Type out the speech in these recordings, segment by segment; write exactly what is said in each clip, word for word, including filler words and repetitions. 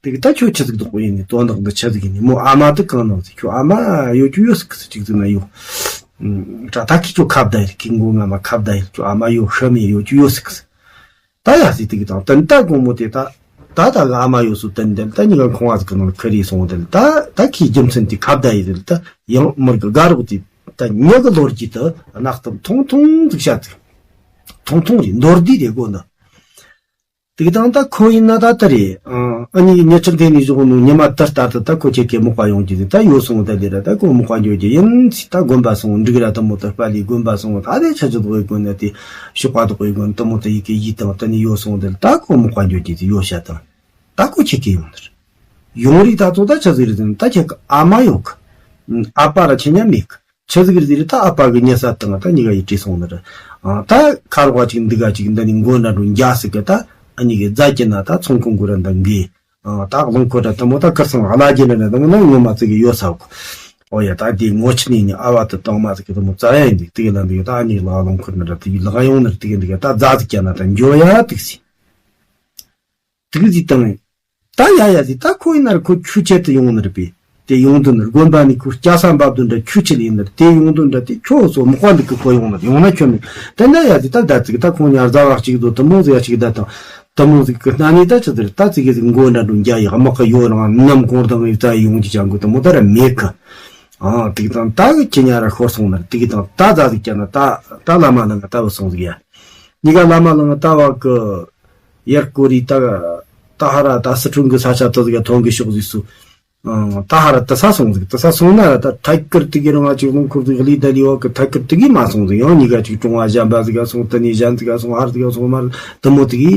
དེ་གི་ད་ཁྱོད་ཆི་ཟིག་འདུག་ཡིན་ནི་དོན་དག་འདི་ཆི་ཟིག་ཡིན་ནི་མོ་ཨ་མ་དེ་གང་ནང་ཟིག་ཁྱོད་ཨ་མ་ཡོད་རྒྱུ་ཡོད་ཟིག་གི་ཟིག་ཅིག་ཟིག་ན་ཡོད། ཨ་ད་ཁི་ཁྱོད་ཁ་བརྡ་ཡིན་ཁི་མགོ་ང་མ་ཁ་བརྡ་ཡིན་ཁྱོད་ཨ་མ་ཡོད་ཤི་མི་ཡོད་རྒྱུ་ཡོད་ཟིག་གི་ཟིག་ད་ཡ་ཟིག་དེ་གི་དང་དེ་ད་དགོང་མོ་དེ་ད་ད་ད་གི་ཨ་མ་ཡོད་སུ་དེ་འདི་ད་ཉི་ག་ཁོང་བ་ཟིག་གི་ནང་ཁི་རེ་སོང་དེ་ད་ད་ཁི་རྒྱུ་མཚན་དེ་ཁ་བརྡ་ཡིན་དེ་ད་ཡང་མི་གི་དགའ་རོགས་དེ་ད་ཉི་གི་ལོ་རྒྱུས་དེ་གནའ་གཏམ་ཐུང་ཐུང་ཟིག་བཤད་ཟིག་ཐུང་ཐུང་རེད་མདོར་བསྡུས་རེད་གོ་ནི། དེ་དང་ད་ཁོ་ཡིན་ན་ད་ལྟ་རེད། ཨ་ཨ་ནི་ཉི་ཆར་འཐེན་ནས་བཞག་ནོ་ཉི་མ་དེ་ལྟར་དུ་ད་ཁོ་ཁྱེད་ཀྱི་མག་པ་ཡོང་རྒྱུ་དེ་ད་ཡོད་སོང་ད་ལས་ར་ད་ཁོ་མག་པ་འགྱོ་རྒྱུ་ཡིན་ཚེ་ད་དགོན་པ་སོང་འབྲུག་ར་དུ་མོ་དུ་དཔལ་ལི་དགོན་པ་སོང་ད་རེ་ཆ་ཆུ་དགོས་དགོན་ན་དེ་ཤོག་པ་དུ་དགོས་དགོན་དུ་མོ་དུ་ཡི་གེ་ཡིད་དང་དུ་ནི་ཡོད་སོང་དེ་ད་ཁོ་མག་པ་འགྱོ་རྒྱུ་དེ་ཡོད་ཤ་དང་ད་ཁོ་ཁྱེད་ཀྱི་ཡོང་ནི་རེད། ཡོང་རིགས་ད་ཚོ་ད་ཆ་ཟིག་རེད་ཟེར་ན་ད་ཁྱེད་ཀྱི་ཨ་མ་ཡོད་གི་ཨ་པ་ར་ཁྱེད་ཉ་མེད་གི་ཆི་ཟིག་རེད་ཟེར་ད་ཨ་ཕ་གི་ཉེ་ས་དང་ད་གཉིས་ཀ་ཡི་བྲིས་སོང་ནི་རེད། ཨ་ད་ཁ་རོག་ཅིག་འདི་ག་ཅིག་འདི་ནི་མགོ་འདྲ་འགྲོ་འཇའ་ཟིག་གི་ད་ཨ་གཉིས་ཀྱི་རྫ་ཅི་ན་ད་ཚོང་ཁང་གུ་ར་འདི་འགི། ཨ་ད་རླངས་འཁོར་ར་དུ་མོ་ད་ཁར་སང་བླ་རྒྱུ་ནི་ར་དུ་མོ་ན་ངོ་མ་ཙི་གི་ཡོད་ས་གོ་ཨོ་ཡ་ད་དེ་ངོ་ཆི་ནི་ནི་ཨ་བ་དུ་དང་མ་ཟིག་གི་དུ་མོ་རྩ་ཡ་ཡིན་འདུག་དེ་གི་ལ་འདི་གི་ད་ཨ་གཉིས་ལ་རླངས་འཁོར་ནི་ར་དེ་གི་ལག་ཡོང་ནི་ར་དེ་གི་འདི་གི་ད་རྫ་ཟིག་ཀྱ་ན་ད་འགྱོ་ཡ་འདུག་སི། དུག་ཟིག་དང་། ད་ཡ་ཡ་ཟིག་ད་ཁོ་ཡིན་ན་ར་ཁོ་ཆུ་ཆེད་དུ་ཡོང་ནི་རེད་པས། དེ་ཡོང་དུ་ནི་དགོན་པ་ནི་ཁོ་སྐྱ་ས་འབབ་དུ་འདྲ་ཆུ་ཆེད་ཡིན་ནི་རེད་དེ་ཡོང་དུ་འདྲ་དེ་ཁྱོད་སོ་མི་དཔའ་འདུག་གི་ཁོ་ཡོང་ནི་ཡོང་ན་ཁྱོད་ནི་དེ་འདྲ་ཡ་ཟིག་ད་ད་ཙིག་ད་ཁོང་ཉར་ཟ་བ་གཅིག་དུ་དུ་མོ་ཟིག་ཡ་གཅིག་ད་དང་དུ་མོ་ཟིག་གི་སྣ་ནི་ད་ཆི་ཟིག་ད་ཙིག་གི་ཟིག་མགོ་འདྲ་འགྲོ་འཇའ་ཡི་དམག་གི་ཡོ་རང་ནམ་གོང་དང་ཡི་ཙ་ཡི་ཡོང་གི་ཅང་གི་དུ་མོ་ད་ར་མེད་གི་ཨ་དེ་གི་དང་ད་གི་ཁྱི་ཉ་ར་ཤོར་སོང་ནི་རེད་དེ་གི་དང་ད་ད་ཟིག་ཀྱ་ན་ད་ད་བླ་མ་ནང་གི་ད་བུད་སོང་ཟིག་ཡ། གཉིས་ཀ་བླ་མ་ལ་ང་ལྟ་བ་གི་ཡར་སྐོར་རི་ད་ད་ཧ་ར་ད་སི་ཁྲོན་གི་ས་ཆ་དུ་ཟིག་ཐོན་གི་ཤོག་ཟིག་སུ། ཨང་ད་ཧ་ར་དུ་ས་སོང་ཟིག་དུ་ས་སོང་ན་ར་ད་ཐད་ཀར་དུ་གི་རང་ང་ཅིག་རླུང་འཁོར་ཟིག་ལི་ད་ལི་བ་གི་ཐད་ཀར་དུ་གི་མ་སོང་ཟིག་ཡང་གཉིས་ཀ་ཅིག་ཀྲུང་བ་གཞན་པ་ཟིག་ག་སོང་དུ་ནི་གཞན་ཟིག་ག་སོང་ཧར་ཟིག་ག་སོང་མར་དུ་མོ་དུ་གི་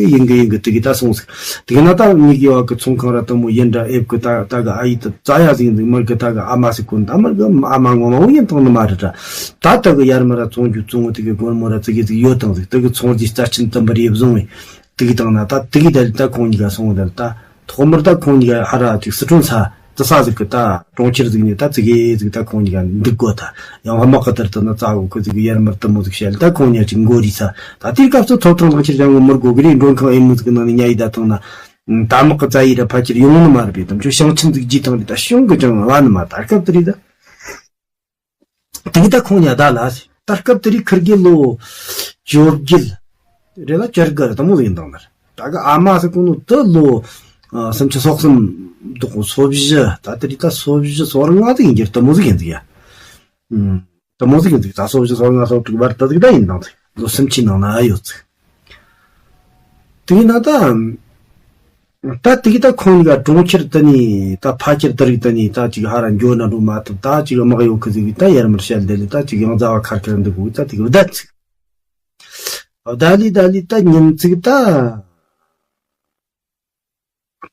ཡིན་གི་ཡིན་གི་དུ་གི་ད་སོང་ཟིག་དུ་གི་ན་ད་གཉིས་གི་བ་གི་ཚོང་ཁང་ར་དུ་མོ་ཡིན་འདྲ་ཨེབ་གི་ད་ད་གི་ཨ་ཡི་དུ་ཙ་ཡ་ཟིག་ཟིག་མར་གི་ད་གི་ཨ་མ་ཟིག་གོ་ད་མར་གི་ཨ་མ་ངོ་མ་བོ་ཡིན་ཐང་ནི་མ་རེད་ད། ད་ལྟ་གི་ཡར་མར་ཚོང་རྒྱུ་བཙོང་དེ་གི་སྒོར་མོ་ར་ཙི་གེ་ཙི་གེ་ཡོད་དང་ཟིག་དེ་གི་ཚོང་རྒྱུ་རྩ་ཆེན་དུམ་བུ་རེ་བཟུང་བས་དེ་གི་དང་ན་ད་དེ་གི་ད་ད་ཁོང་གཉིས་ཀ་སོང་བ་ད་ད་ཐོག་མར་ད་ཁོང་གཉིས་ཀ་ཧ་ར་ཅིག་སི་ཁྲོན་ས་དུ་ས་ཟིག་གི་ད་གྲོང་ཁྱེར་ཟིག་ནས་ད་ཙི་གེ་ཙི་གེ་ད་ཁོང་གཉིས་ཀ་འདུག་གོ་ད་ཡང་དམག་གི་དར་དུ་ན་ཙ་གོ་ཁོ་ཟིག་གི་ཡར་མར་དུ་མོ་ཟིག་བཤད་ད་ཁོང་གཉིས་ཀ་ཅིག་མགོ་རི་ས་ད་དེའི་སྐབས་སུ་ཐོབ་ཐང་ལག་ཁྱེར་ཅང་གོ་མི་དགོ་གི་རེད། མགྲོན་ཁང་ཨེ་མོ་ཟིག་གི་ནང་ནས་ཉ་ཡི་ད་ཐང་ན་ད་དམག་གི་ཙ་ཡི་ར་ཕ་ཁྱེར་ཡོང་ནི་མ་རེད་པས། དམ་ཆོས་ཞིང་ཆེན་ཟིག་ཇི་ཐང་རེད་ད་གཞུང་གི་ཅང་བ་ནི་མ་ད་སྐབས་དེ་རེད་ད། དེ་གི་ད་ཁོང་ཉ་ད་ལ་ད་སྐབས་དེ་རིགས་ཁིར་གི་ལོ་བཅོ་བརྒྱད་རེ་ལ་བཅར་གི་རེད་དུ་མོ་ཟིག་ཡིན་དང་ནར་ད་གི་ཨ་མ་ཟིག་གོ་ནོ་དུ་ལོ་སུམ་ཅུ་སོ་གསུམ་དུ་གོ་སོ་བཞི་ད་དེ་རིགས་ད་སོ་བཞི་སོ་ལྔ་ཟིག་ཡིན་གྱི་རེད་དུ་མོ་ཟིག་ཡིན་ཟིག་ཡ། དུ་མོ་ཟིག་ཡིན་ཟིག་ད་སོ་བཞི་སོ་ལྔ་སོ་དྲུག་བར་དུ་ཟིག་ད་ཡིན་དང་ཟིག་ལོ་སུམ་ཅུའི་ནང་ན་ཡོད་ཟིག་དེ་ཡིན་ན་ད། ད་དེ་གི་ད་ཁོང་གཉིས་ཀ་གྲོང་ཁྱེར་དུ་ནི་ད་ཕ་ཁྱེར་དུ་རིག་དུ་ནི་ད་ཅིག་ཧ་ར་འགྱོ་ན་འགྲོ་མ་ཐུབ་ད་ཅིག་དམག་ཡོད་ཁི་ཟིག་ད་ཡར་མར་བཤད་དེ་ལས་ད་ཅིག་ཡང་རྫ་བ་ཁར་ཁར་འདུག་གོ་ད་དེ་གི་བདའ་ཚིག་བདའ་ལི་བདའ་ལི་ད་ཉིན་ཚིག་ད་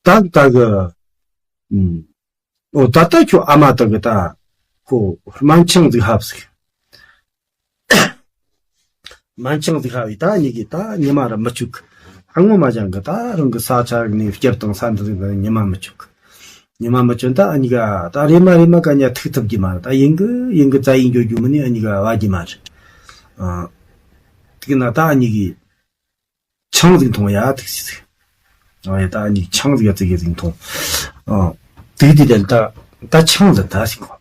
ད་ད་གི་ཨུམ། ཨོ་ད་ལྟ་ཁྱོད་ཨ་མ་དག་གི་ད་ཁོ་སྨན་ཆང་ཟིག་ཧབ་ཟིག་སྨན་ཆང་ཟིག་ཧ་བའི་ད་ཉི་གི་ད་ཉི་མ་ར་མི་བཅུག་ཨ་ངོ་མ་ཅང་གི་ད་རང་གི་ས་ཆ་ནས་བསྐྱུར་དང་ས་འདི་ཟིག་ད་ཉི་མ་མི་བཅུག་ཉི་མ་མི་བཅུག་ད་ཨ་ཉི་ག་ད་རེ་མ་རེ་མ་ག་ཉ་ཐུག་ཐུབ་གི་མ་རེད། ད་ཡིན་གི་ཡིན་གི་རྩ་ཡིན་འགྱོ་རྒྱུ་མི་ནི་ཨ་ཉི་ག་བ་གི་མ་རེད། ཨ་དེ་གི་ན་ད་ཨ་ཉི་གི་ཆང་ཟིག་འཐུང་ཡ་ཐུག་སི་ཟིག་ཨ་ཡ་ད་ཨ་ཉི་གི་ཆང་ཟིག་ཡ་ཙི་གེ་ཟིག་འཐུང་། ཨ་དེ་དེ་དེ་ད་ད་ཆང་ཟིག་ད་ཟིག་གོ་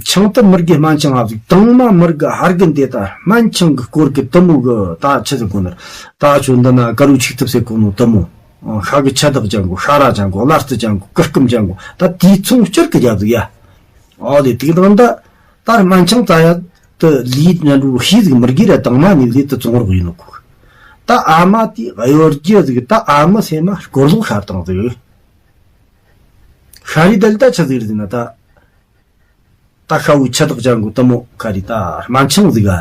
ཆང་དུ་མི་དགེ་སྨན་ཆང་ཧ་ཟིག་དང་མ་མི་དགེ་ཧར་གི་འདེ་ད་སྨན་ཆང་གི་སྐོར་གི་དུ་མོ་གི་ད་ཆི་ཟིག་གོ་ནར་ད་ཆོ་འདི་ན་དཀར་རུ་ཆིག་ཐུབ་སེ་གོ་ནོ་དུ་མོ། ཤ་གི་ཆ་དག་ཅང་གོ་ཤ་ར་ཅང་གོ་བླ་རྩི་ཅང་གོ་ཀི་སྐམ་ཅང་གོ་ད་དེའི་ཚོང་སྤྱིར་གི་རྒྱབ་ཟིག་ཡ། ཨོ་ལེ་དེ་གི་དང་ད་ད་སྨན་ཆང་ཙ་ཡ་དུ་ལི་ན་འགྲུ་ཤི་ཟིག་མི་དགེ་ར་དང་མ་ནི་ལི་དུ་བཙོང་རོགས་ཡིན་ནོ་གོ་ད་ཨ་མ་དེ་གཡོ་སྒྱུ་ཟིག་ད་ཨ་མ་སེ་མ་སྐོར་ལོག་ཤར་དང་ཟིག་ཤ་རི་དལ་ད་ཆི་ཟིག་རེད་ཟེར་ན་ད། ད་ཤ་བོའི་ཆ་དག་ཅང་གོ་དུ་མོ་ཁ་རི་ད་སྨན་ཆང་ཟིག་ག་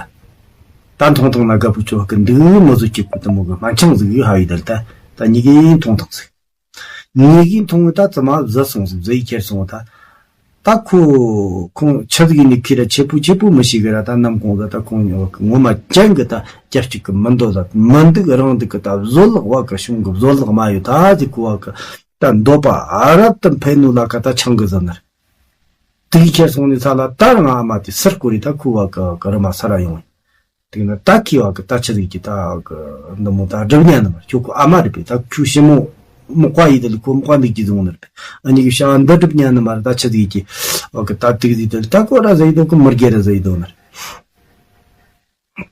ད་མཐོང་ཐང་ན་དགའ་པོ་ཆོ་གི་འདུག་མོ་ཟོ་གཅིག་གི་དུ་མོ་གི་སྨན་ཆང་ཟིག་གི་ཧ་བའི་དལ་ད་ད་ཉི་གིན་མཐོང་ཐང་ཟིག་ཉི་གིན་མཐོང་ད་ཙི་མ་བཟི་སོང་ཟིག་བཟི་ཡི་ཁྱེར་སོང་ད། ད་ཁོ་ཁོང་ཆི་ཟིག་ནི་ཁི་ར་ཆེ་པོ་ཆེ་པོ་མི་ཤེས་གི་ར་ད་ནམ་གོང་ཟ་ད་ཁོང་ངོ་མ་ཅན་གི་ད་རྒྱབ་གཅིག་གི་མི་འདོད་ད་མི་འདུག་རང་འདུག་གི་ད་བཟོད་གླགས་བ་གི་གཞུང་གི་བཟོད་གླགས་མ་ཡོད་ད་ཟིག་གོ་བ་གི་ད་འདོད་པ་ཨ་རབ་ཏུ་འཕེལ་ནོ་ལ་ཀ་ད་ཆང་གི་ཟ་ནར། དེ་གི་ཁྱེར་སོང་ནས་ས་ལ་ད་རང་ཨ་མ་དེ་སུར་བསྐོར་རེ་ད་ཁུ་བ་གི་གི་རི་མ་ས་ར་ཡོང་། དེ་ན་ད་ཁི་བ་གི་ད་ཆི་ཟིག་གི་ད་གི་འདི་མོ་ད་སྒྲུབ་ཉན་ནི་མ་ཁྱོད་ཁུ་ཨ་མ་རེད་པས་ད་ཁྱོད་ཞི་མོ་ མོ་བཀའ་ཡིད་ལ་ཁོ་མོ་བཀའ་འདུག་གི་བཟུང་ནར། ཨ་ནི་གི་བྱ་བ་འདི་སྒྲུབ་ཉན་ནི་མ་རེད། ད་ཆི་ཟིག་གི་ཨོ་གི་ད་དུག་ཟིག་དེ་ད་ཁོ་ར་ཟིག་དོ་ཁོ་མི་རྒྱལ་ར་ཟིག་དོ་ནར།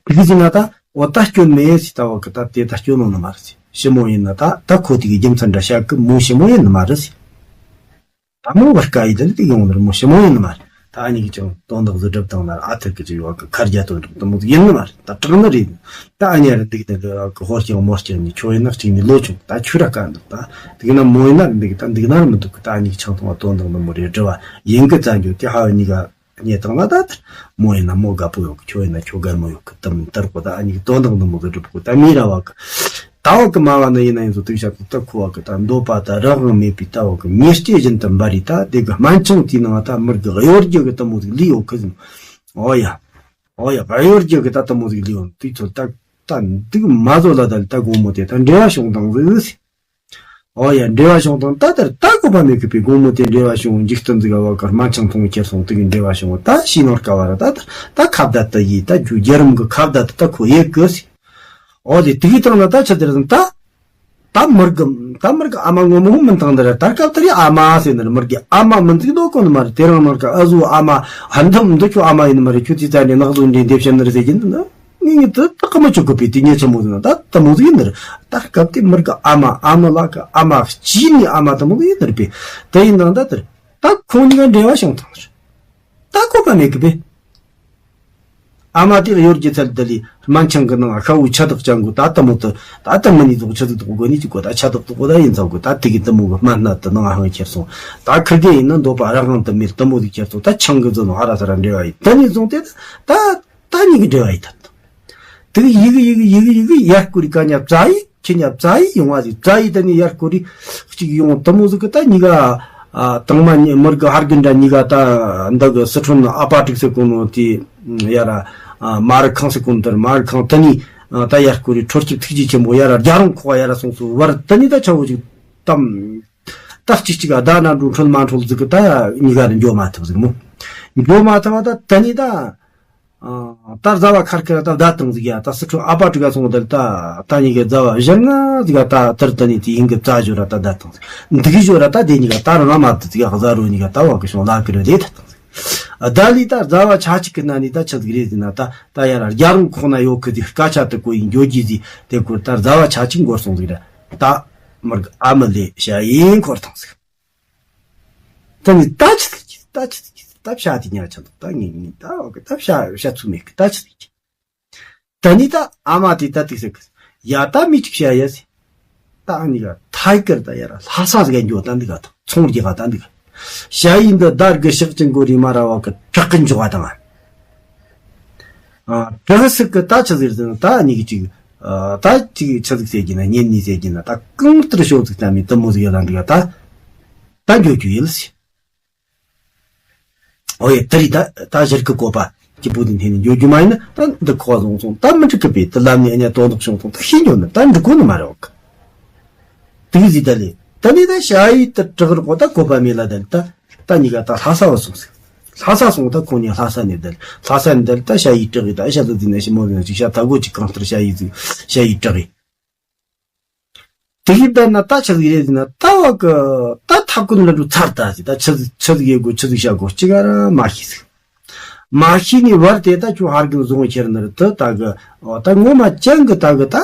དུག་ཟིག་ན་ད་འོ་ད་སྐྱོན་མེད་ཟིག། ད་འོ་གི་ད་དེ་ད་སྐྱོན་ནོ་ནི་མ་རེད་ཟིག། ཞི་མོ་ཡིན་ན་ད་ད་ཁོ་དེ་གི་རྒྱུ་མཚན་འདྲ་བཤད་གི་མོ་ཞི་མོ་ཡིན་ནི་མ་རེད་ཟིག། ད་མོ་བར་སྐ་ཡི་དེ་ལ་དེ་ཡོང་ནི་རེད། མོ་ཞི་མོ་ཡིན་ནི་མ་རེད། ད་ཨ་ནི་གི་ཅང་དོན་དག་ཟིག་སྒྲུབ་བཏང་ན་ཨ་ཐུར་གི་ཅིག་ཡོད་གི་ཁར་རྒྱ་དོན་དག་དེ་མོ་ཟིག་ཡིན་ནི་མ་རེད། ད་དྲག་ནི་རེད། ད་ཨ་ནི་རེད་འདུག་ནི་གི་གི་ཧོར་ཀྱང་མོར་ཀྱང་ནི་ཁྱོད་ཡིན་ན་གཅིག་ནི་ལོ་ཆུང་ད་ཁྱོད་ར་དཀའ་འདུག། ད་འདུག་ན་མོ་ཡིན་ན་རེད་འདུག། ད་འདུག་ན་རེད་མི་འདུག་གི། ད་ཨ་ནི་གི་ཆང་འཐུང་བ་དོན་དག་འདི་མོ་རེད་འདྲི་བ་ཡིན་གི་རྩ་འགྱོ་དེ་ཧ་བ་གཉིས་ཀ་རྙེད་བཏང་ན་ད་ལྟར་མོ་ཡིན་ན་མོ་དགའ་པོ་ཡོད་གི། ཁྱོད་ཡིན་ན་ཁྱོད་དགའ་མོ་ཡོད་གི། དུམ་ལྟར་གོ་ད་ཨ་ནི་གི་དོན་དག་འདི་མོ་གི་སྒྲུབ་གོ། ད་མི་ར་བ་གི་ད་བ་གི་མ་བ་ནི་ཡིན་ན་ཡིན་ཚོ་དུག་ཤ་གི་ད་ཁོ་བ་གི་ད་འདོད་པ་ད་རང་དབང་མེད་པའི་ད་བ་གི་ཉེར་སྐྱེས་བཞིན་དུ་འབར་རི། ད་དེ་གི་སྨན་ཆང་དེའི་ནང་ད་མི་གི་གཡོ་སྒྱུ་གི་དུ་མོ་ཟིག་ལུས་ཡོད་གི་ཟིན། ཨོ་ཡ། ཨོ་ཡ། གཡོ་སྒྱུ་གི་ད་དུ་མོ་ཟིག་ལུས་ཡོད་དུས་ཚོད་ད་ད་འདུག་མ་བཟོ་ལ་ད་ད་དགོང་མོ་དེ་ད་འབྲེལ་བ་བྱུང་དང་ཟིག། ཨོ་ཡ། འབྲེལ་བ་བྱུང་དང་ད་ལྟར་ད་གོ་བ་མེད་གི་པའི་དགོང་མོ་དེ་འབྲེལ་བ་བྱུང་འཇིག་རྟེན་འཛིག་བ་གར་སྨན་ཆང་འཐུང་ཁྱེར་སོང་དེ་གི་འབྲེལ་བ་བྱུང་ད་ཤི་ནོར་དཀའ་བ་ར། ད་ད་ད་ཁ་བརྡ་ད་ཡིས་ད་རྒྱུ་རྒྱལ་རམ་གི་ཁ་བརྡ་ད་ད་ཁོ་ཡེ་གི་སི། ཨོ་དེ་དེ་གི་སྟེང་ན་ད་ཆི་དེར་ཟིན་ད་ད་མི་རྒི་ད་མི་རྒི་ཨ་མ་ངོ་མ་ཧུམ་མིན་དང་འདིར་ད་སྐབས་དེར་ཡ་ཨ་མ་ཟེར་ནི་རེད། མི་རྒི་ཨ་མ་མིན་ཟིག་དོ་གོ་ནི་མ་རེད། དེ་རང་ནང་གི་ཨ་ཟུ་ཨ་མ་ཧན་དམ་འདི་ཁྱོད་ཨ་མ་ཡིན་ནི་མ་རེད། ཁྱོད་ཙི་ཙ་ནས་ནག་ཟུ་འདྲེ་འདེབས་བཤད་ནི་རེད་ཟེར་གྱིན་འདི་ན། ངས་ངས་དེ་ད་ཀ་མ་ཆོག་གི་པས་དེ་ཉེ་ཆ་མོ་ཟིན་ན་ད་ད་མོ་ཟིག་ཡིན་ནི་རེད། ད་སྐབས་དེ་མི་རྒ་ཨ་མ་ཨ་མ་ལ་ག་ཨ་མ་སྐྱིད་ནི་ཨ་མ་ད་མོ་ཟིག་ཡིན་ནི་རེད་པས། དེ་ཡིན་དང་ད་དེར་ད་ཁོང་གཉིས་ཀ་འབྲེལ་བ་བྱུང་ཐང་རེད། ད་གོ་བ་མེད་གི་པས། ཨ་མ་དེ་གཡོ་སྒྱུ་ཚལ་དེ་ལས་སྨན་ཆང་གི་ནང་ཤ་བོའི་ཆ་དག་ཅན་གོ་ད་ད་མོ་དེ་ད་ད་མི་ནི་དོག་ཆ་དག་དོག་གོ་ནི་ཅི་གོ་ད་ཆ་དག་དོག་གོ་ད་ཡིན་ཚ་གོ་ད་དེ་གི་ད་མོ་གི་སྨན་སྣ་དེ་ནང་ཧང་ཁྱེར་སོང་། ད་ཁིར་གེ་ཡིན་ན་འདོད་པ་རང་དབང་དུ་མེད་ད་མོ་ཟིག་ཁྱེར་སོང་། ད་ཆང་གི་རྫུན་ནོ་ཨ་ར་ས་ར་འབྲེལ་བ་ཡིན། ད་ནི་བཟུང་སྟེ་ད་ད་ནི་གི་འབྲེལ་བ་ཡིན་ད། དེ་གི་ཡི་གི་ཡི་གི་ཡི་གི་ཡི་གི་ཡར་སྐོར་རི་ཀ་ཉ་བཙའ་ཡི་ཁྱི་ཉ་བཙའ་ཡི་ཡོང་བ་ཟིག། བཙའ་ཡི་ད་ནི་ཡར་སྐོར་རི་གཅིག་ཡོང་དུ་མོ་ཟིག་གི་ད་གཉིས་ཀ་ཨ་དང་མ་ཉི་མི་རིག་གི་ཧར་གི་འདྲ་གཉིས་ཀ་ད་འདི་གི་སི་ཁྲོན་ཨ་པ་ཀྲིག་སེ་གོ་ནོ་དེ་ཡ་ར་ཨ་མ་རི་ཁང་སེ་གོ་ནོ་དེར་མ་རི་ཁང་ད་ནི་ཨ་ད་ཡར་སྐོར་རི་འཕྲོ་སྐྱིབ་ཐུགས་རྗེ་ཆེན་པོ་ཡ་ར་རྒྱ་རོང་ཁོག་ཡ་ར་སོང་སོ་བར་ད་ནི་ད་ཆ་བོ་ཅིག་དམ། ད་གཅིག་གཅིག་ཨ་ད་ན་འགྲོ་འཕྲོད་མ་འཕྲོད་ཟིག་གི་ད་གཉིས་ཀ་ར་འགྱོ་མ་ཐུབ་ཟིག་མོ། འགྱོ་མ་ཐུབ་ད་ད་ནི་ད། ཨ་ད་རྫ་བ་ཁར་ཁར་ད་བདའ་བཏང་ཟིག་ཡ། ད་སི་ཁྲོན་ཨ་པ་ཀྲི་ག་སོང་བ་ད་ད་ད་ཉི་གི་རྫ་བ་བཞིར་ང་ཟིག་ད་དར་ད་ནི་དེ་ཡིན་གི་རྫ་ཞོ་ར་ད་བདའ་བཏང་ཟིག། འདི་གི་ཞོ་ར་ད་དེ་ཉི་ག་ད་རང་མ་ད་ཟིག་ག་རྫ་རོ་ཉི་ག་ད་བ་གི་ཤོང་ལ་ཀི་ར་དེ་ད་བཏང་ཟིག། ཨ་ད་ལི་ད་རྫ་བ་ཆ་གཅིག་གི་ན་ནི་ད་ཆི་ཟིག་རེད་ཟེར་ན་ད་ད་ཡ་ར་རྒྱ་རོང་ཁོག་ན་ཡོད་གི་ཟིག་སྐད་ཆ་དུ་གོ་ཡིན་འགྱོ་གི་ཟིག། དེ་ཁོར་ད་རྫ་བ་ཆ་གཅིག་འགོར་སོང་ཟིག་ར། ད་མར་གི་ཨ་མི་ལེ་ཤ་ཡིན་འཁོར་བཏང་ཟིག། ད་ནི་ད་ཅི་ཟིག་གི་ད་ཅི་ཟིག་གི་ད་བྱ་དེ་ཉག་ཆ་འདུག། ད་ངས་ངས་ད་འོ་གི་ད་བྱ་བྱ་ཚུལ་མེད་གི་ད་ཅི་ཟིག་གི། ད་ནི་ད་ཨ་མ་དེ་ད་ཏིག་ཟེར་གི། ཡ་ད་མི་ཅིག་བྱ་ཡ་ཟེར། ད་ཨ་ནི་ག་ཐའི་ཀར་ད་ཡ་ར་ལྷ་ས་ཟིག་ག་འགྱོ་ད་འདི་ག་ད་ཚོང་རྒྱག་ག་ད་འདི་ག། བྱ་ཡིན་འདི་ད་གི་ཤག་ཅིག་མགོ་རི་མ་ར་བ་གི་བྲག་གི་འཇོག་བ་དང་། ཨ་བྲག་ཟིག་གི་ད་ཆི་ཟིག་ཟེར་ན་ད་ཨ་ནི་གི་ཅིག། ཨ་ད་ཅིག་ཆི་ཟིག་ཟེར་གི་ན་ཉན་ནི་ཟེར་གི་ན་ད་གང་ལྟར་ཤོག་ཟིག་ད་མི་དུ་མོ་ཟིག་ཡ་ད་འདི་ག་ད། ད་འགྱོ་རྒྱུ་ཡིན་ཟེར། ཨོ་ཡེ་ད་རི་ད་ད་ཞིར་གི་བཀོད་པ་སྐྱིད་པོ་དེ་འཐེན་ནས་འགྱོ་རྒྱུ་མ་ཡིན་ན་ད་འདི་ཁོ་བ་བཟུང་སོང་། ད་མི་འགྲིག་གི་པས་དུ་ལམ་ནས་ཨ་ཉ་དོན་དག་བྱུང་སོང་། ད་ཤེས་འགྱོ་ན་ད་འགྲིག་གོ་ནི་མ་རེད་བ་གི། དེ་ཟིག་ད་ལས་ད་ནི་ད་ཞ་ཡི་ད་དྲག་རོགས་ད་བཀོད་པ་མེད་ལ་ད་ད་ད་གཉིས་ཀ་ད་ལྷ་ས་བ་སོང་ཟིག། ལྷ་ས་སོང་ད་ཁོང་གཉིས་ལྷ་ས་ནས་ད་ལྷ་ས་ནས་ད་ད་ཞ་ཡི་དྲག་གི་ད་ཞ་ལུ་དེ་ན་ཞི་མོ་དེ་ན་ཅིག་ཤ་ད་གོ་ཅིག་གང་ལྟར་ཞ་ཡི་ཟིག་ཞ་ཡི་དྲག་གི། དེ་གི་བསྡད་ན་ད་ཆི་ཟིག་རེད་ཟེར་ན་ད་བ་གི་ད་ཐབ་ཀུན་ལ་འགྲོ་ཚར་ད་ཟེར། ད་ཆི་ཟིག་ཆི་ཟིག་ཡེ་དགོས་ཆི་ཟིག་བྱ་དགོས་གཅིག་ག་ར་མ་ཤེས་ཟིག། མ་ཤེས་ནི་བར་དེ་ད་ཁྱོད་ཧར་གི་བཟུང་ཁྱེར་ནི་རེད་དུ་ད་གི། ཨོ་ད་ངོ་མ་ཅན་གི་ད་གི་ད་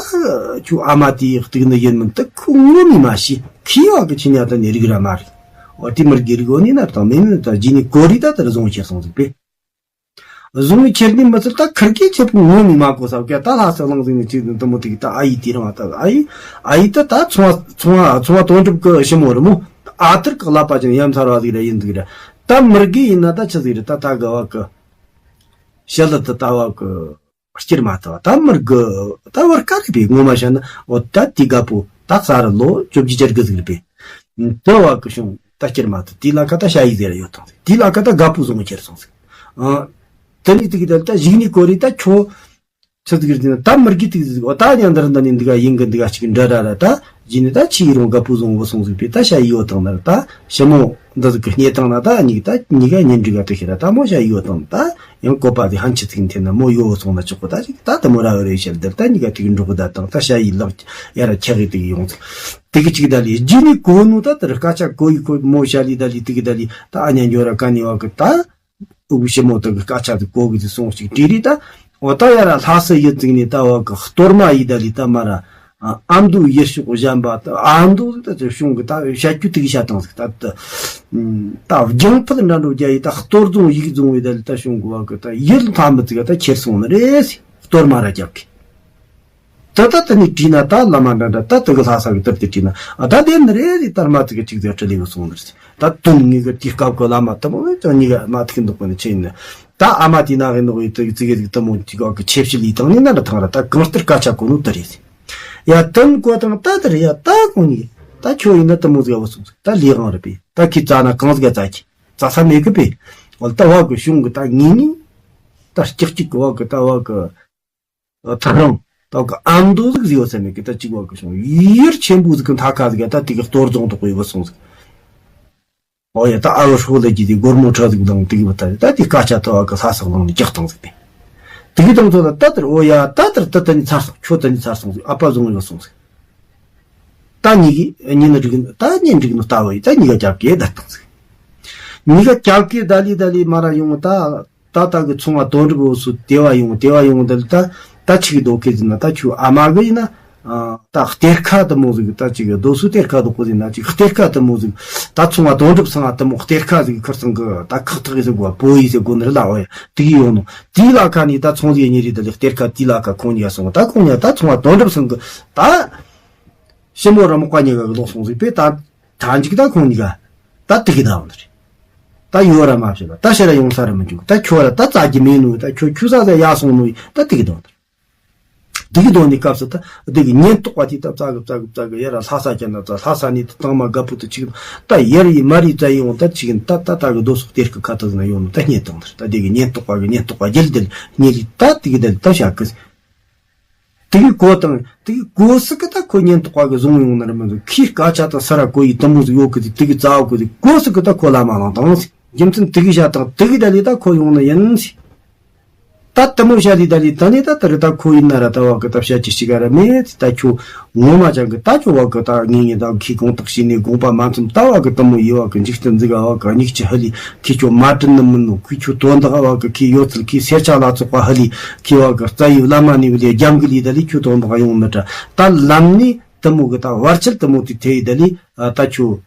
ཁྱོད་ཨ་མ་དེའི་གཏུག་ནི་ཡིན་མིན་ད་ཁོ་ངོ་མི་མ་ཤེས། ཁི་བ་གི་ཆི་ཉ་ད་ནི་རིག་ར་མ་རེད། ཨོ་དེ་མི་རྒི་རིག་འོ་ནི་ན་དང་མེད་ནི་ད་ཇི་ནི་གོ་རི་ད་ད་ར་བཟུང་ཁྱེར་སོང་ཟིག་པས། བཟུང་ཁྱེར་ནི་མི་ཚད་ད་ཁིར་གེ་ཁྱེད་པོ་ངོ་མི་མ་གོ་ས་ག་ད་ལྷ་ས་གླང་ཟིག་ནི་ཅི་ཟིག་དུ་མོ་དེ་གི་ད་ཨ་ཡི་དེ་རང་ད་ཨ་ཡི་ཨ་ཡི་ད་ད་ཚོང་བ་ཚོང་བ་ཚོང་བ་དོན་གྲུབ་གི་ཞི་མོ་རི་མོ་ཨ་ཐུར་གི་ཀླད་པ་ཅན་ཡ་མཚར་བ་ཟིག་ར་ཡིན་ཟིག་ར། ད་མི་རྒི་ཡིན་ན་ད་ཆི་ཟིག་རེད། ད་ད་གི་བ་གི་ཞི་ལི་ད་ད་བ་གི་སྐྱེར་མ་ཐག་ད་མི་རྒི་ད་བར་དཀའ་རིག་པའི་ངོ་མ་བཤད་ན་འོ་ད་དེ་དགའ་པོ་ད་ས་རི་ལོ་བཅོ་བརྒྱད་བཅར་གི་ཟིག་རེད་པས། དུ་བ་གི་བྱུང་ད་སྐྱེར་མ་ཐག་དེ་ལ་ཁ་ད་ཞ་ཡི་ཟེར་ཡོད་དང་ཟིག། དེ་ལ་ཁ་ད་དགའ་པོ་བཟུང་ཁྱེར་སོང་ཟིག། ཨ་དེ་ནི་དེ་གི་ད་ད་གཞིག་ནི་གོ་རི་ད་ཁྱོད། ཆི་ཟིག་རེད་ཟེར་ན། ད་མི་དགེ་དེ་ཟིག་འོ་ད་ཉན་འདིར་འདི་ནས་འདི་ག་ཡིན་གི། འདི་ག་ཅིག་འདྲ་ར་ར། ད་རྗེས་ནས་ད་ཆི་ཡི་རུང་དགའ་པོ་བཟུང་བུ་སོང་ཟིག་པས། ད་ཤ་ཡི་ཡོད་དང་ནར་ད་ཞི་མོ་འདི་ཟིག་གི་སྙེ་དང་ན། ད་གཉིས་ད་གཉིས་ཀ་གཉེན་སྒྲིག་ག་དུ་ཤི་ར། ད་མོ་ཤ་ཡི་ཡོད་དང་ད་ཡང་བཀོད་པ་དེ་ཧན་ཆི་ཚིག་འཐེན་ན་མོ་ཡོད་སོང་ན་ཆོག་གོ། ད་ཅིག་ད་དུ་མོ་ར་བ་རེ་བཤད་འདིར་ད་གཉིས་ཀ་དུ་འགྲོ་གི། ད་དང་ད་ཤ་ཡི་ལག་ཡ་ར་ཁྱ་གི་དུ་ཡོང་ཟིག་དེ་གི་ཅིག་ད་ལི་རྗེས་ནས་གོ་ནོ་ད་དེར་སྐད་ཆ་གོ་ཡི་གོ། མོ་ཤ་ལི་ད་ལི་དེ་གི་ད་ལི་ད་ཨ་ཉ་འགྱོ་ར་ཀ་ནི་བ་གི་ད། འུ་ཞི་མོ་དག་གི་སྐད་ཆ་དེ་གོ་གི་དེ་སོང་ཞིག་དྲིས་རེད་ད། འོ་ད་ཡ་ར་ལྷ་སའི་ཡུལ་ཙིག་ནས་ད་བ་གི་གཏོར་མ་ཡི་ད་ལི་ད་མ་ར། ཨ་མདོའི་ཡུལ་ཕྱོགས་གཞན་པ་ད་ཨ་མདོ་ད་ཅིག་བྱུང་གི་ད་བཤད་རྒྱུ་དེ་གི་བཤད་བཏང་ཟིག་ད་ད་ད་རྒྱང་ཕུད་འདྲ་འགྲོ་རྒྱ་ཡི་ད་གཏོར་རྫོང་ཡིག་རྫོང་བའི་ད་ལི་ད་བྱུང་གི་བ་གི་ད་ཡུལ་མཐའ་མི་ཙིག་ད་ཁྱེར་སོང་ནི་རེད་ཟིག་གཏོར་མ་ར་རྒྱབ་གི། ད་ད་དེ་ནས་བྲིས་ན་ད་བླ་མ་འདྲ་འདྲ་ད་དེ་གི་ལྷ་ས་གི་དེར་དེ་བྲིས་ན། ཨ་ད་དེ་ནི་རེ་རེ་ལྟར་མ་ཙི་གི་ཅིག་ཟེར་ཁྲི་ལེ་གི་སོང་ནི་རེད། ད་དོན་ངེས་གི་དེའི་སྐབས་གི་བླ་མ་དེ་མོ་ཅང་གཉིས་ཀ་མ་ཐུག་འདུག་པ་ནི་ཆེ་ཡིན་ན། ད་ཨ་མ་དེ་ན་གི་འདུག་ཡི་དེ་ཙི་གི་ཙི་དེ་མོ་ཅིག་གི་ཆེ་བཞི་ལི་དང་ནི་ན་འདྲ་ཐང་ར། ད་གང་ལྟར་སྐད་ཆ་གོ་ནོ་དེ་རེད། ཡ་དོན་གོ་དང་ད་དེ་རེད། ཡ་ད་གོ་ནི་ད་ཁྱོད་ཡིན་ན་དེ་མོ་ཟིག་བ་སོང་ཟིག་ད་ལས་དབང་རེད་པས། ད་ཁྱི་རྩ་ན་གང་ཟིག་རྩ་ཁྱི་རྩ་ས་མེད་གི་པས། འོ་ད་བ་གི་གཞུང་གི་ད་ངེས་ངེས་ད་སྐྱག་གཅིག་གི་བ་གི་ད་བ་གི་ཐག་རིང་། ད་ག་ཨ་མདོ་ཟིག་ཟིག་ཡོད་ས་མེད་གི། ད་གཅིག་བ་གི་བྱུང་ཡུལ་ཆེན་པོ་ཟིག་གི་མཐའ་ཁ་ཟིག་ད་དེ་གི་གཏོར་རྫོང་དུ་ཡོད་སོང་ཟིག་འོ་ཡ་ད་ཨ་བོ་ཧྲོ་ལ་གྱི་དེ་སྒོར་མོ་ཁྲ་ཟིག་བླངས་དེ་གི་བ་ད་ད་དེ་སྐད་ཆ་ཐོ་བ་གི་ལྷ་ས་བླངས་ནས་རྒྱག་བཏང་ཟིག་པས། དེ་གི་དང་ཚོ་ད་ད་དེར་འོ་ཡ་ད་དེར་ད་ད་ནི་ཚར་སོང་། ཁྱོད་ད་ནི་ཚར་སོང་ཟིག་ཨ་ཕ་བཟུང་ཡོད་སོང་ཟིག་ད་གཉིས་ཀྱི་གཉིས་ནི་འགྲིག་ནི་ད་གཉིས་འགྲིག་ནི་ལྟ་བ་ཡི་ད་གཉིས་ཀ་རྒྱབ་ཀྱི་བསྡད་བཏང་ཟིག་གཉིས་ཀ་རྒྱབ་ཀྱི་བསྡད་ལི་བསྡད་ལི་མ་ར་ཡོང་ད། ད་ལྟ་གི་ཚོང་བ་དོན་གྲུབ་འུ་སུ་དེ་བ་ཡོང་དེ་བ་ཡོང་དེ་ལ་ད་ད་ཆིག་རྡོ་ཁེ་ཟིན་ན་ད་ཁྱོད་ཨ་མ་གི་ཡིན་ན། ད་གཏེར་ཁ་དུ་མོ་ཟིག་ད་ཅིག་རྡོ་སུ་གཏེར་ཁ་དུ་ཁོ་ཟིན་ན་ཅིག་གཏེར་ཁ་དུ་མོ་ཟིག་ད་ཚོང་བ་དོན་གྲུབ་ཚང་ང་དུ་མོ་གཏེར་ཁ་ཟིག་ཁུར་ཚང་གི་ད་ཁག་ཐག་ཟིག་གོ་པོ་ཡི་ཟིག་གོ་ནི་རེད་ལ། འོ་ཡ་དེ་གི་ཡོང་ནོ་དེའི་ལ་ཁ་ནི་ད་ཚོང་ཟིག་གཉིས་རེད། ད་ལི་གཏེར་ཁ་དེའི་ལ་ཁ་ཁོང་གཉིས་ཀ་སོང་ད་ཁོང་གཉིས་ད་ཚོང་བ་དོན་གྲུབ་ཚང་གི་ད། ཞི་མོ་ར་མོ་ཀ་གཉིས་ཀ་གི་ལོག་སོང་ཟིག་པས། ད་ད་འཇིག་ད་ཁོང་གཉིས་ཀ་ད་དེ་གི་ད་འོང་ནི་རེད། ད་ཡོད་ར་མ་བྱེད་ལ་ད་ཕྱིར་ར་ཡོང་ས་ར་མི་འཇུག་ད་ཁྱོད་ར་ད་བཙལ་གི་མེད་ནོ་ད་ཁྱོད་ཁྱུ་ས་ས་ཡ་སོང་ནོ་ད་དེ་གི་ད་འོང་ནི་རེད། དེ་གི་ད་འོང་ནི་སྐབས་སུ་ད་དེ་གི་ཉེན་རྟོག་པ་དེ་ད་བཙལ་གི་བཙལ་གི་བཙལ་གི་ཡ་ར་ལྷ་ས་ཅན་ན་ད་ལྷ་ས་ནས་ད་དང་མ་དགའ་པོ་ད་ཅིག་ད་ཡར་ཡི་མར་ཡི་བཙལ་ཡོང་ད་ཅིག་ད་ད་ད་གི་རྡོ་སོག་གཏེར་གི་ཁ་ཐུག་ན་ཡོང་ནོ་ད་རྙེད་བཏང་ནི་རེད། ད་དེ་གི་ཉེན་རྟོག་པ་གི་ཉེན་རྟོག་པ་རྒྱལ་དེ་རྙེད་ལི་ད་དེ་གི་ད་ལི་ད་བྱ་གི་ཟིག་དེ་གི་གོ་དང་དེ་གི་གོ་སི་གི་ད་ཁོ་ཉེན་རྟོག་པ་གི་བཟུང་ཡོང་ནི་རེད་མི་འདུག་ཁོས་སྐད་ཆ་དང་ས་ར་གོ་ཡི་དུ་མོ་ཟིག་ཡོད་གི་དེ་དེ་གི་རྩ་བ་གོ་དེ་གོ་སི་གི་ད་ཁོ་ལ་མ་ལངས་དང་ཟིག་རྒྱུ་མཚན་དེ་གི་བཤད་དང་དེ་གི་ད་ལི་ད་ཁོ་ཡོང་ནི་ཡིན་ཟིག་ད་དུ་མོ་བཤད་ལི་ད་ལི་ད་ནི་ད་དེ་རི་ད་ཁོ་ཡིན་ན་ར་ད་བ་གི་ད་བཤད་ཀྱི་ཞིག་ག་ར་མེད་ད་ཁྱོད་ངོ་མ་ཅང་གི་ད་ཁྱོད་བ་གི་ད་ངེས་ངེས་ད་ཁོས་དགོངས་དག་བྱས་ནས་དགོངས་པ་མ་ཚོམ་ད་བ་གི་དུ་མོ་ཡི་བ་གི་འཇིག་རྟེན་འཛིག་ག་བ་གི་མྱིག་ཆུ་ཧ་ལི། ཁྱེད་ཆོ་མ་དྲན་ནི་མིན་ནོ། ཁྱེད་ཆོ་དོན་དག་བ་གི་ཁྱེད་ཡོད་ཚུལ་ཁྱེད་སེར་ཆ་ལ་སོགས་པ་ཧ་ལི། ཁྱེད་བ་གི་རྩ་ཡི་བླ་མ་ནི་བི་ལི་རྒྱམ་གི་ལི་ད་ལི་ཁྱོད་དོན་དག་ཡོང་མི་དྲ། ད་ལམ་ནི་དུ་མོ་གི་ད་བར་ཆད་དུ་མོ་དེ་ཐེ་ཡི་ད་ལི་ད་ཁྱོད་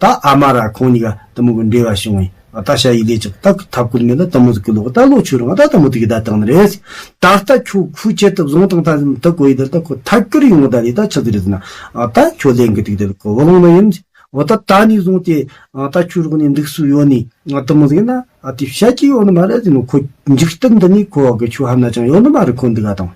ད་ཨ་མ་ར་ཁོང་གཉིས་ཀ་དུ་མོ་གི་འབྲེལ་བ་བྱུང་ངི་ད་ཤ་ཡི་ལས་ཅིག་ད་ཐབས་བཀོད་མེད་ལ་དུ་མོ་ཟིག་གི་ལོག་ད་ལོ་ཆུ་རང་ད་དུ་མོ་དེ་གི་ད་བཏང་ནི་རེད། ད་ལྟ་ཁྱོད་ཁུ་ཆེད་དུ་བཟུང་དང་ད་ད་གོ་ཡི་ད་ད་ཁོ་ཐད་ཀར་ཡོང་ད་ལི་ད་ཆི་ཟིག་རེད་ཟེར་ན་ད་ཁྱོད་ལེན་གི་དེ་གི་ད་ལི་ཁོ་བུ་ལོང་ནི་ཡིན། འོ་ད་ད་ནས་བཟུང་སྟེ་ད་ཁྱོད་རོགས་ནས་འདུག་སུ་ཡོད་ནི་ང་དུ་མོ་ཟིག་ན་ཨ་དེ་བཤད་ཀྱི་ཡོད་ནི་མ་རེད་ཟེར་ནོ། ཁོ་འཇིག་རྟེན་འདི་ནས་ཁོ་བ་གི་ཆོས་ཧམ་ན་ཅང་ཡོད་ནི་མ་རེད། ཁོ་འདི་ག་དང་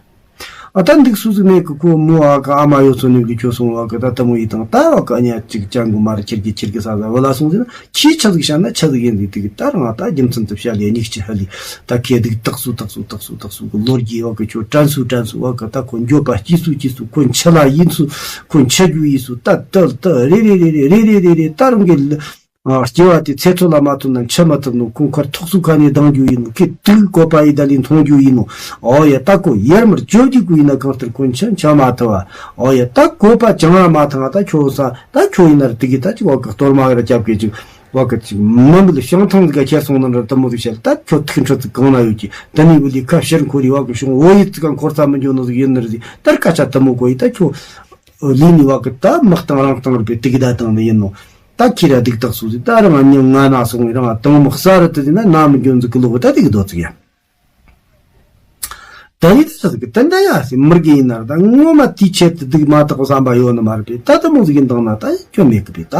ཨ་ད་འདུག་སུ་ཟིག་མེད་གི། ཁོ་མོ་ཨ་གི་ཨ་མ་ཡོད་སོ་ནས་གི་ཁྱོད་སོང་བ་གི་ད་དུ་མོ་ཡི་དང་ད་བ་གི་ཨ་ཉ་ཅིག་ཅང་གི་མ་རེད། ཁྱེར་གི་ཁྱེར་གི་ས་ས་བ་ལ་སོང་ཟེར་ན་ཁྱིས་ཆ་ཟིག་བཤད་ན་ཆ་ཟིག་ཡིན་ཟིག་དེ་གི་ད་རང་ཨ་ད་རྒྱུ་མཚན་དུ་བཤད་ལས་ཉིག་ཅི་ཧ་ལི། ད་ཁེ་འདུག་དག་སུ་དག་སུ་དག་སུ་དག་སུ་གི་ལོ་རྒྱུས་བ་གི་ཁྱོད་དྲན་སུ་དྲན་སུ་བ་གི་ད་ཁོ་འགྱོད་པ་སྐྱེ་སུ་སྐྱེ་སུ་ཁོ་འཆི་ལ་ཡིན་སུ་ཁོ་འཆི་རྒྱུ་ཡིན་སུ་ད་ད་ད་རེ་རེ་རེ་རེ་རེ་རེ་རེ་རེ་ད་རུང་གི་ལ། ཨ་སྐྱེ་བ་དེ་ཚེ་ཐོག་ལ་མ་ཐུག་ན་འཆི་མ་ཐུབ་ནོ། ཁོང་ཁར་ཐོག་སུ་ཁ་ནས་ལྡང་རྒྱུ་ཡིན་ནོ། ཁེ་དུག་བཀོད་པ་ཡི་ད་ལི་མཐོང་རྒྱུ་ཡིན་ནོ། ཨོ་ཡ་ད་ཁོ་ཡར་མར་བཅོ་རྒྱུ་གུ་ཡིན་ན་གང་ལྟར་ཁོ་འཆི་འཆི་མ་ཐུབ་བ། ཨོ་ཡ་ད་བཀོད་པ་ཅང་ར་མ་ཐང་ད་ཁྱོད་ས་ད་ཁྱོད་ཡིན་ན་ར་དེ་གི་ད་ཅིག་བ་གི་གཏོར་མ་ར་རྒྱབ་གི་ཅིག་བ་གི་ཅིག་མི་མི་ལ་བྱང་ཐང་གི་ཁྱེར་སོང་ན་ར་དུ་མོ་ཟིག་བཤད་ད་ཁྱོད་ཐུག་འཕྲོད་ཚིག་གང་ན་ཡོད་ཀྱི་ད་ནི་བུ་ལི་ཁ་ཕྱིར་འཁོར་རི་བ་གི་བྱུང་འོ་ཡི་ཚིག་ག་འཁོར་ས་མི་འཇོ་ནོ་ཟིག་ཡིན་ན་ར་ཟིག་ད་ར་སྐད་ཆ་དུ་མོ་གོ་ཡི་ད་ཁྱོད་ལི་ནི་བ་གི་ད་མི་སྟངས་རང་སྟངས་ར་པའི་དེ་གི་ད་དང་ནི་ཡིན་ནོ། ད་ཁྱེད་ར་སྡིག་དག་སུ་ཟིག་ད་རང་ཉིན་ང་ན་སོང་བའི་རང་དང་མོ་གསར་དུ་ཟིག་ན་ན་མི་འཇོན་ཟིག་གི་ལོག་ད་སྡིག་རྡོ་ཚིག་ཡ། ད་ནི་ད་ཟིག་ད་འདྲ་ཡ་སི་མི་རྒན་ཡིན་ན་ར་ད་ངོ་མ་དེའི་ཆེད་དུ་སྡིག་མ་དག་བསམ་པ་ཡོད་ནི་མ་རེད་པས། ད་ད་མོ་ཟིག་ཡིན་དང་ན་ད་སྐྱོན་མེད་གི་པས། ད་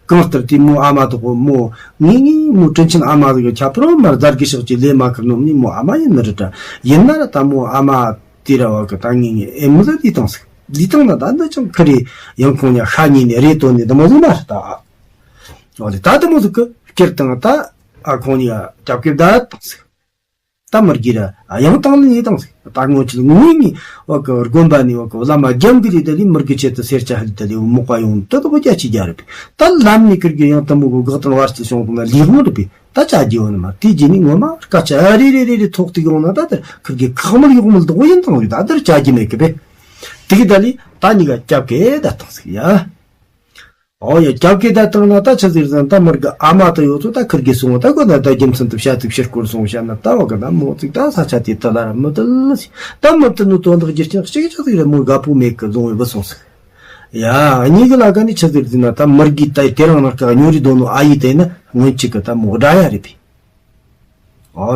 གང་ལྟར་དེ་མོ་ཨ་མ་དག་གོ་མོ་ངེས་ངེས་མོ་དྲིན་ཆེན་ཨ་མ་ཟིག་གི་ཁྱབ་རོ་མར་ཛར་གི་ཤག་ཅིག་ལས་མ་ཁུར་ནོ་ནི་མོ་ཨ་མ་ཡིན་ནི་རེད། ད་ཡིན་ན་ར་ད་མོ་ཨ་མ་དེ་ར་བ་གི་ད་ངེས་ངེས་ཨེ་མི་ཟ་ལི་དང་ཟིག་ལི་དང་ན་ད་འདི་ཅང་ཁི་རེ་ཡང་ཁོང་ཉ་ཤ་ཉེ་ནས་རེ་དོ་ནས་ད་མོ་ཟིག་མ་རེད་ད། འོ་དེ་ད་དེ་མོ་ཟིག་གི་སྐྱེར་དང་ད་ཨ་ཁོང་ཉི་ཡ་རྒྱབ་ཀྱི་བདག་དང་ཟིག་ད་མི་དགེ་ར་ཡང་བཏང་ནི་ཡིན་དང་ཟིག་ད་ངོ་ཆེ་ངོས་ནི་བ་གི་དགོན་པ་ནི་བ་གི་བླ་མ་རྒྱམ་གི་རེད། ད་ལི་མི་དགེ་ཆེད་དུ་སེར་ཆ་ཧ་ལི་ད་ལི་མོག་པ་ཡོང་ད་དོ་རྒྱ་ཆེ་རྒྱ་རེད་པས། ད་ལམ་ནི་ཁིར་གི་ཡང་ད་མོ་གི་དགག་དང་བར་སི་བྱུང་དང་ལི་ཧོང་རེད་པས། ད་ཅ་རྒྱུ་ཡོང་ནི་མ་དེ་རྗེས་ནི་ངོ་མ་སྐད་ཆ་ཨ་རེ་རེ་རེ་རེ་ཐོག་ཏུ་ཡོང་ན་ད་དེར་ཁིར་གི་ཁག་མིར་ཡོག་མིར་དོ་ཡིན་དང་རེད། ད་དེར་ཅ་རྒྱུ་མེད་གི་པས། དེ་གི་ད་ལི་ད་ནི་ག་རྒྱབ་གི་ད་བཏང་ཟིག་ཡ། ཨོ་ཡ། རྒྱབ་ཀྱི་ད་བཏང་ན་ད་ཆི་ཟིག་ཟེར་ན་ད་མར་གི་ཨ་མ་ད་ཡོད་ཚོ་ད་ཁིར་གི་སོང་ད་གོ་ན་ད་རྒྱུ་མཚན་དུ་བཤད་དུ་ཕྱིར་སྐོར་སོང་བཤད་ན་ད་བ་གི་ན་མོ་ཙིག་ད་ས་ཆ་དེ་ད་ལ་ར་མི་དུ་ལ་སི་ད་མི་དུ་ནི་དོན་དག་རྒྱུ་རྐྱེན་གཅིག་ཆི་ཟིག་རེད། མོ་དགའ་པོ་མེད་གི་བཟུང་བའི་བུ་སོང་ཟིག་ཡ། གཉིས་གི་ལ་ག་ནི་ཆི་ཟིག་ཟེར་ན་ད་མར་གི་ད་དེ་རང་ནར་ག་ཉོ་རི་དོ་ནོ་ཨ་ཡི་དེ་ན་སྔོན་ཆི་གི་ད་མོ་དགྲ་ཡ་རེད་པས། ཨོ།